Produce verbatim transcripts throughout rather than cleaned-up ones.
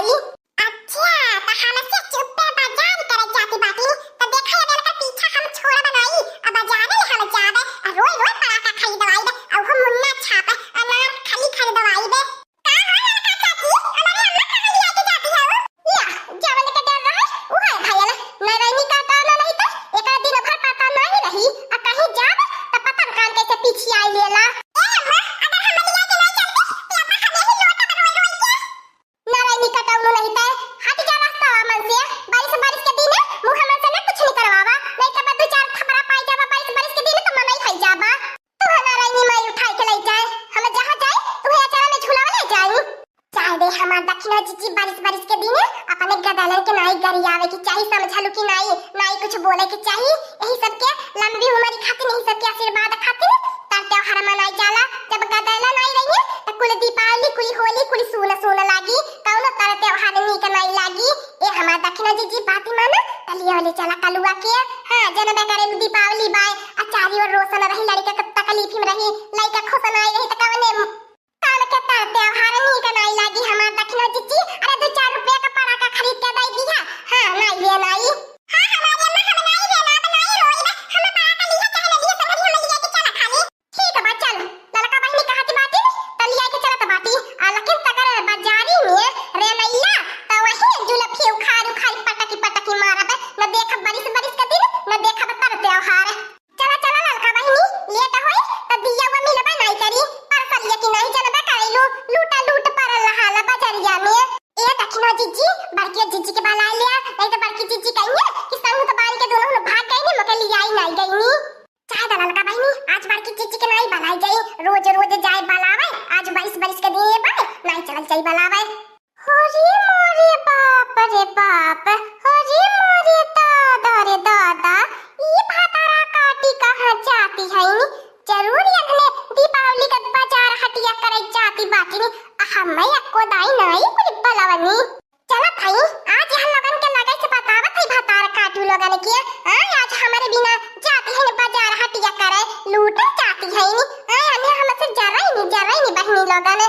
अच्छा, त हमसे चुप्पे बाजार करे जाती बाटी, त देखा ये लड़का पीछा हम छोड़ब नाई, अब बाजारे ले हम जाबे, आ रोज रोज पड़ाका खरीदवाई बे, आ वो मुन्ना छापे, अनार खली खरीदवाई बे। का हो लड़का चाची, हमारे अम्मा कहाँ लिया के जाती है वो? या, जवन के डर रहे, उहे भयल, नारायणी का डर ना नहीं तो, एक दिन भर पता नहीं रही, आ कहीं जाबे, त पता न कान कैसे पीछे आई लेला। ए अम्मा, अगर हम लिया के नहीं चलती, तो अम्मा हमें ही लोटा रोई रोई के नारायणी कटौनो नहीं तय, हट जा रास्ता मन से। बारिश, बारिश के दिन है, मुँह मन से न कुछ निकरवावा, नहीं तो बस दो चार थपरा पाई जावा। बारिश, बारिश के दिन तो मनई खाई जाबा। तू है नारायणी माई उठाई के ले जाए, हम जहाँ जाए, तू है अचारा में झुलावा ले जाई। चाहे दे हमार दखिना जीजी, बारिश, बारिश के दिन है, अपने गदलन के नाई गरियावे के चाही, समझलू कि नाई, नाई कुछ बोले के चाही। यही सबके लंबी उम्र खातिर, यही सबके आशीर्वाद खातिर तर त्योहार मनाई जाला। जब गदला नाई रहिए, त कुल दीपावली, कुल होली, कुल सून सून लागी। कौनो तर त्योहार नीक नाई लागी। ए हमार दखिना जीजी, बाती माना, त लिया ले चला कलुआ के। हाँ, जनबे करे दीपावली बाय, आ चारी ओर रोशन रही, लड़के के तकलीफ में रही, लड़का खुश नाई रही, त कवने काल के तर त्योहार नीक नाई लागी हमार दखिना जीजी। अरे, दो चार रुपया का पड़ाका खरीद के दे दिया। हाँ, नाई रे नाई। हाँ, हमारे अम्मा, हम नाई रे ना, नाई रोई बा। हम पड़ाका लिया चाहे ना लिया, संगरी हम लिया के चला खाली। ठीक बा, चल। ललका बहिनी कहत बाटी, त लिया के चलत बाटी। आ, लेकिन तगर बाजारी में रे नैया, त वही जुलफी उखाड़ उखाड़ पटकी पटकी मारब। न देखब बारिश बारिश के दिन, न देखब तर त्योहार। चला, चला ललका बहिनी, लेट होई, त दिया वो मिलबे नाई करी। परसलिया की नाई जनबे करेलू, लूटा लूट परल रहाला बजरिया में। ए दखिना जीजी, बड़की जीजी के बला लिया, नहीं तो बड़की जीजी कहिए कि संग तो बारी के दोनों लोग भाग गई ने, मोके लिया ही नाई गई नी। चाहे दा ललका बहिनी, आज बड़की जीजी के नाई बलाई जाई, रोज रोज जाए बलावे, आज बारिश बारिश के दिन ये बाय, नाई चलल जाई बलावे। हो रे मोरे बाप रे बाप, हो रे मोरे दादा रे दादा, ई भातारा काटी कहाँ जाती है? जरूर यहने दीपावली का बाजार हटिया करे जाती बाटिन। हमें अक्को दाई नाई कुल बलवनी। चलत हई, आज यह लोगन के लगे से बतावत हई भातार काटू लोगन के। हाँ, आज हमारे बिना जाती है बाजार हटिया करे, लूटे जाती है। हाँ, हमें हमसे जरा ही नहीं, जरा ही नहीं बहनी लोगन।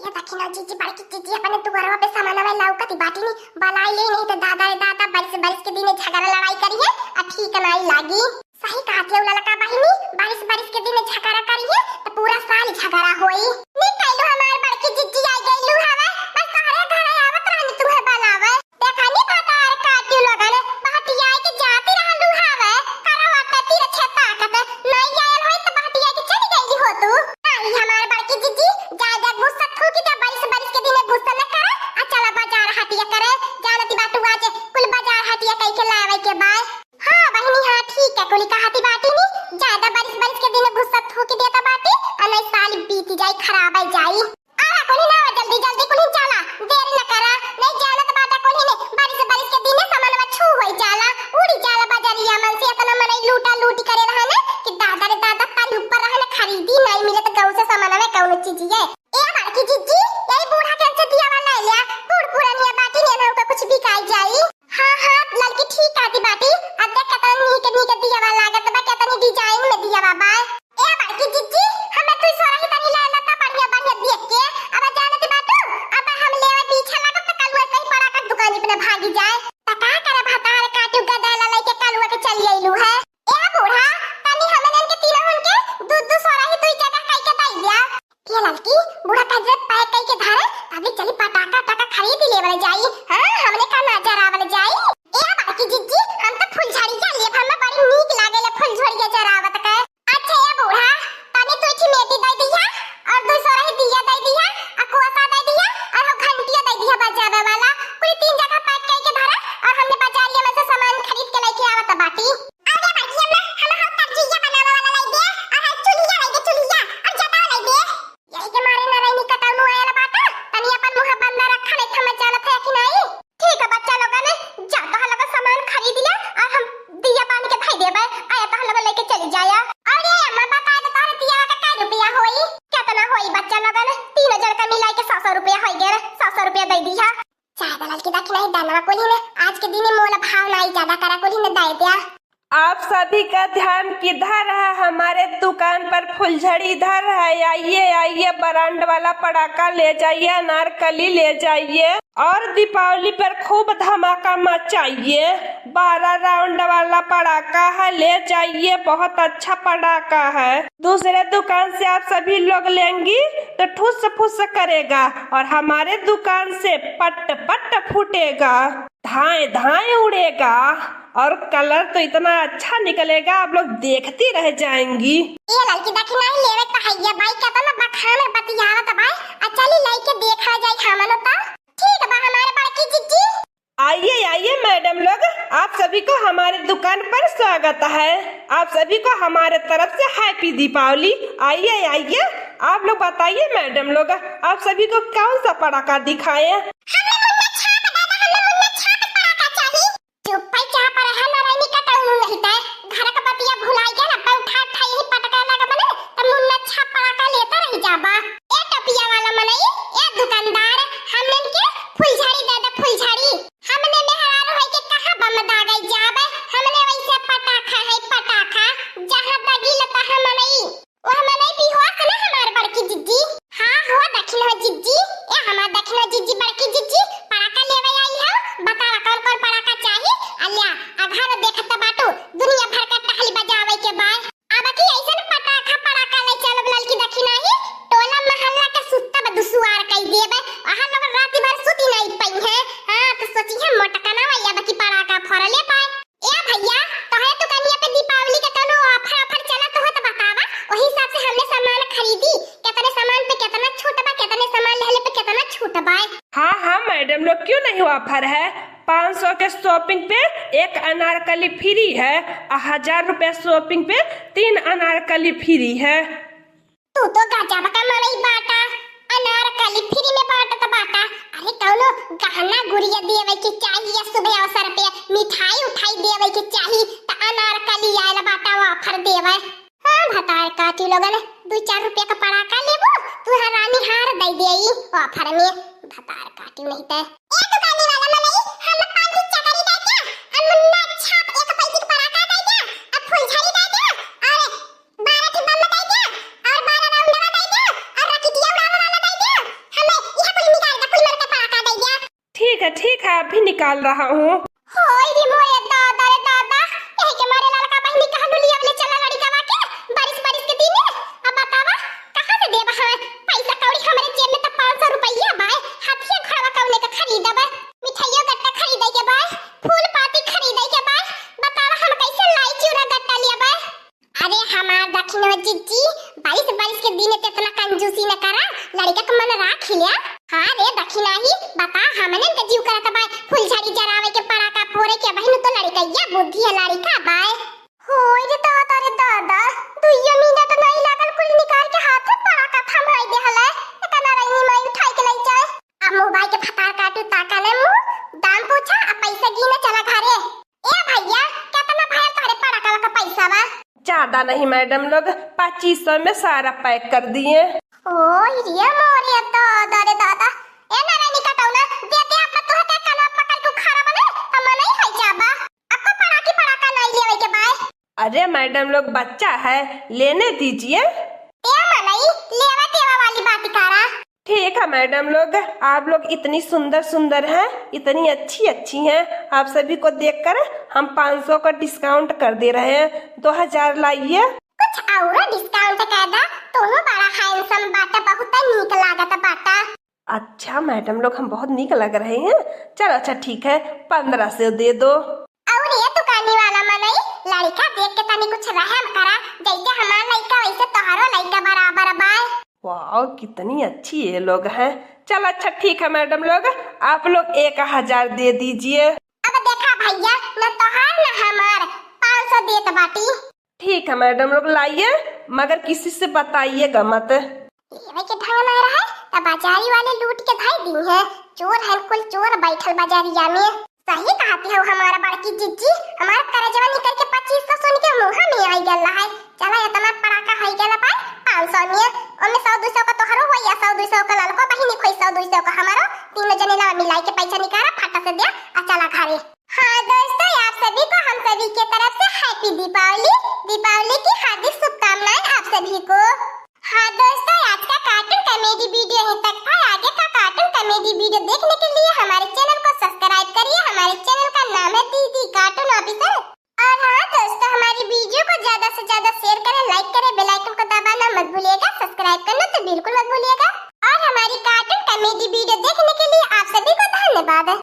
ये दखिना जीजी, बड़की जीजी अपने दुआरवा पे सामानवा लौकत बाटी नी, बलाई ले नहीं तो दादा रे दादा, बारिश बारिश के दिन झगड़ा लड़ाई करिए, आ ठीक नाई लागी। सही कहत है ललका बहिनी, बारिश बारिश के दिन झगड़ा करिए तो पूरा साल झगड़ा होई। नी कैलू हमार बड़की जीजी आई गईलू हवे, बस तोहरे घरे आवत रहनी तुहे बलावे। देखा नी भातार काटू लोगन, बहटियाई के जाती रहलू हवे, करवा पे तीर छे ताकत, नाई आयल होई त बहटियाई के चली गईली हो तू। नाई हमार बड़की जीजी, ज्यादा गुस्सा थूकी दे, बारिश बारिश के दिने गुस्सा न करा, आ चला बाजार हटिया करे, जानती बाटू आज कुल बाजार हटिया कई के लावे के बाय। हाँ बहिनी, हाँ ठीक है, कुली कहती बाटी नी, ज्यादा बारिश बारिश के दिने गुस्सा थूकी देता बाटी, आ नाई साल बीती जाई, खराब आई जाई। आवा कुल्ही ना, जल्दी जल्दी कुल्ही चला, देर न करा, नहीं जानत बाटा कुल्ही ने, बारिश बारिश के दिने सामानवा छू होई जाला, उड़ी जाला बजरिया मन से, इतना मनई लूटा लूटी करे रहा ना कि दादा रे दादा, तारी ऊपर रहा ना, खरीदी नहीं मिले तो गाँव से सामानवा कौनो चीज है। ए बड़की जीजी, यही बूढ़ा के हमसे दिया वाला ले लिया, बूढ़ पुरानिया बाटी ने ना, उनका कुछ बिकाई जाई। हाँ, हाँ, लड़की ठीक कहती बाटी। अब देख, केतना नीक, नीक दियावा लागत बा, केतनी design में दियावा बा। ए बड़की जिज्जी, हमें तू सोरही तनी ले लेता, बढ़िया, बढ़िया देख के। अब जानत बाटू, अब हम लेवे पीछे लागब त कलुआ कहीं पड़ाका दुकानी पे भागी जाए। त का करे, भतार काटू गदेला लेके कलुआ के चली अइलू है। ए बूढ़ा, तनी हमनन के तीनों के दू, दू सोरही दुई जगह कई के दई दिया। ए ललकी, बूढ़ा का जे pack कई के धरे, अभी चली पटाका, टाका खरीद लेवल जाई। हाँ, हमने का ना जरावल जाई। ए बड़की जिज्जी, हम तो फुलझड़िया लेब, हमें बड़ी नीक लागेला फुलझड़िया जरावत के। अच्छा ए बूढ़ा, तनी तू इठी मेटी दे दिया और दू सोरही दिया दे दिया और कोसा दे दिया और हो घंटिया दे दिया बजावे वाला। कुल तीन जगह pack कई के धरा और हमने बाजारिया में से सामान खरीद के लेके आवत बाटी। अरे बड़की अम्मा, हम हो तरजुइया बनावे वाला लाई दे और है चुलिया लाई दे, चुलिया और जटाव लाई दे। यही के मारे नारायणी कटाउनु आयल बाटा, तनी अपन मुंह बंद रखा, नहीं तो हम जानत है कि नहीं। ठीक है बच्चा लोगन, जा तोह लोग सामान खरीद लिया और हम दिया बांध के धई देबे, आया तोह लोग लेके चली जाया। अरे अम्मा, बता दे तोहरे दिया का कै रुपया होई? केतना होई बच्चा लोगन? तीनों जन का मिलाई के सौ सौ रुपया होई गए, सौ सौ रुपया दे दिया। चाहे दलाल की दखिना ही दानवा कुल्ही ने, आज के दिन मोल भाव नाई ज्यादा करा, कुल्ही ने दे दिया। आप सभी का ध्यान किधर है? हमारे दुकान पर फुलझड़ी इधर है, आइए, आइए, brand वाला पटाखा ले जाइए, अनारकली ले जाइए। और दीपावली पर खूब धमाका मचाइए। बारह राउंड वाला पड़ाका है, ले जाइए, बहुत अच्छा पड़ाका है। दूसरे दुकान से आप सभी लोग लेंगी तो ठुस फुस करेगा और हमारे दुकान से पट पट फूटेगा, धाए धाए उड़ेगा। और कलर तो इतना अच्छा निकलेगा, आप लोग देखती रह जाएंगी। ए ललकी, देखी नाही लेवे त हइया बाई, केतना बखान बतियावत बाई। आ चली लइके देखा जाई हमनो त। ठीक बा हमारे बड़की जिज्जी। आइए, आइए मैडम लोग, आप सभी को हमारे दुकान पर स्वागत है। आप सभी को हमारे तरफ से हैप्पी दीपावली। आइए, आइए, आप लोग बताइए मैडम लोग, आप सभी को कौन सा पटाखा दिखाएं? हमने मुन्ना छाप दादा, हमने मुन्ना छाप पटाखा चाहिए। चुप्पे चाप रहा नारायणी का टाउन नहीं तय। घर का बतिया भुलाई गया ना, पे उठा उठा यही पटका लगा बने, त मुन्ना छाप पटाखा लेता रह जाबा। ए टोपिया वाला मनई, ए दुकानदार, हमनन के फुलझड़ी दे दे, फुलझड़ी। हमने मेहरारू है के कहाँ बम दागई जाबे, हमने वैसे पटाखा है, पटाखा, जहाँ दगी लता है मनई। ओह मनई बिहुआ से ना हमार बड़की जिज्जी। हाँ हो दखिन हो जिज्जी, ए हमार दखिन हो जिज्जी, बड़की जिज्जी, पड़ाका लेवे आई हो, बतावा कौन कौन पड़ाका चाही? अल्या, अघार देखत बाटू, दुनिया भर का टहली बजावे के बाय। अब की ऐसन पटाखा पड़ाका ले चलब ललकी दखिन ही, टोला मोहल्ला के सुत्ता ब दुसुआर कई देबे, अहाँ लोग रात भर सुती नहीं पई है। हाँ, तो सोची है मोटकना वैया बकी पड़ाका फोड़ले पाए। ए भैया, तोहरे दुकानिया पे दीपावली के कौनो offer, offer चलत हो तो बतावा, वही हिसाब से हमने सामान खरीदी, कितने सामान पे कितना छूट बा, कितने सामान लेले पे कितना छूट बा। हाँ, हाँ मैडम लोग, क्यों नहीं offer है? पाँच सौ के shopping पे एक अनारकली free है, और हजार रुपया shopping पे तीन अनारकली free है। तू तो गजब का मनई बाटा, अनारकली free में बाटत बाटा। अरे कौनो गहना गुरिया देवे के चाही या शुभ अवसर पे मिठाई उठाई देवे के चाही, त अनारकली आयल बाटा offer देवे। हाँ, भतार काटी लोगन, दुई चार रुपया का पड़ाका लेबो, तू रानी हार दे देई offer में। भतार काटी नहीं ते। ए दुकानी वाला मनई, हम पान की चकरी दे द्या, हम मुन्ना छाप एक पैसे की पड़ाका दे द्या, अब फुलझड़ी दे द्या, और बारह ठे बम दे द्या, और बारह राउंडवा दे द्या, और रॉकेटिया उड़ावे वाला दे द्या। हमें यह कुल निकाल दे, कुल मरते पड़ाका दे द्या। ठीक है, ठीक है, अभी निकाल रहा हूँ। होय रे मोरे दादा रे दादा, यही के मारे लड़का बहिनी कहलू लिया ले चला लड़िकवा के, बारिश बारिश के दिन। अब बतावा, कहाँ से देबा हमें? पैसा कौड़ी हमरे जेब में त पाँच सौ रुपया बाय, हाथिया घोड़वा कौने के खरीदबे, मिठाइयो गट्टा खरीदे के बाय, फूल पाती खरीदे के बाय, बतावा हम कैसे लाई चूड़ा गट्टा लिया बाय? अरे हमार दखिन हो जिज्जी, बारिश बारिश के दिन ते इतना कंजूसी न करा, लड़का के मन राख लिया। हाँ रे दखिना ही, बता हमने के जीव करत बाय, फुलझड़ी जरावे के पड़ाका फोड़े के, बहिन तो लड़कैया बुद्धि है लड़का बाय। होय रे दादा रे दादा, दुइयो मिनट नहीं लागल, कुल निकाल के हाथे पड़ाका थमाई देहले। इतना रही माई उठाई के लई जाए। अब मुँह बाई के फतार काटू ताका ने मुँह, दाम पूछा, अब पैसे गिने चला घरे। ए भैया, कितना भयल तोहरे पड़ाका का पैसा बा? ज्यादा नहीं मैडम लोग, पच्चीस सौ में सारा pack कर दिए। ओय रे मोरे दादा रे दादा, ए नारायणी कटौना, दे दे, अब तोहके कनवा पकड़ के उखाड़ा बने, त मनई होई जाबा। अब तो पड़ाकी पड़ाका नहीं लेवे के बाय। अरे मैडम लोग, बच्चा है, लेने दीजिए। ए मनई, लेवा देवा वाली बात करा। ठीक है मैडम लोग, आप लोग इतनी सुंदर सुंदर हैं, इतनी अच्छी अच्छी हैं, आप सभी को देखकर हम पाँच सौ का discount कर दे रहे हैं, दो हजार लाइए। कुछ और discount कर दा, तुहू बड़ा handsome बाटा, बहुत नीक लागत बाटा। अच्छा मैडम लोग, हम बहुत नीक लग रहे हैं। चलो अच्छा ठीक है, पन्द्रह सौ दे दो। और ये दुकानी वाला मनई, लड़का देख के तनी कुछ रहम करा, जैसे हमार लड़का वैसे तोहरो लड़का बराबर बाय। वाओ, कितनी अच्छी ये लोग हैं। चलो अच्छा ठीक है मैडम लोग, आप लोग एक हजार दे दीजिए। अब देखा भैया, न तोहार न हमार, पाँच सौ देत बाटी। ठीक है मैडम लोग, लाइए, मगर किसी से बताइएगा मत। लेवे के ढंग ना रहे, त बाजारी वाले लूट के धाई दी है। चोर है कुल चोर बैठल बाजारिया में। सही कहती हो हमारा बड़की जिज्जी, हमार करजवा निकल के पच्चीस सौ सुन के मुँह में आई गल है। चला इतना पड़ाका है गल पाए पाँच सौ में, ओमे सौ दो सौ का तोहरो होई या सौ दो सौ का ललको बहिनी खोई, सौ दो सौ का हमारो, तीनों जने ला मिलाई के पैसा निकाला फटा से दे आ चला घरे। हाँ दोस्तों, आप सभी को हम सभी के तरफ से happy दीपावली, दीपावली की हार्दिक शुभकामनाएं आप सभी को। हाँ दोस्तों, आज का cartoon comedy video यहीं तक था। आगे का cartoon comedy वीडियो देखने के लिए हमारे चैनल को सब्सक्राइब करिए। हमारे चैनल का नाम है दीदी कार्टून ऑफिशियल। और हाँ दोस्तों, हमारी वीडियो को ज्यादा से ज्यादा शेयर करें, लाइक करें, बेल आइकन को दबाना मत भूलिएगा, सब्सक्राइब करना तो बिल्कुल मत भूलिएगा। और हमारी कार्टून कॉमेडी वीडियो देखने के लिए आप सभी को धन्यवाद।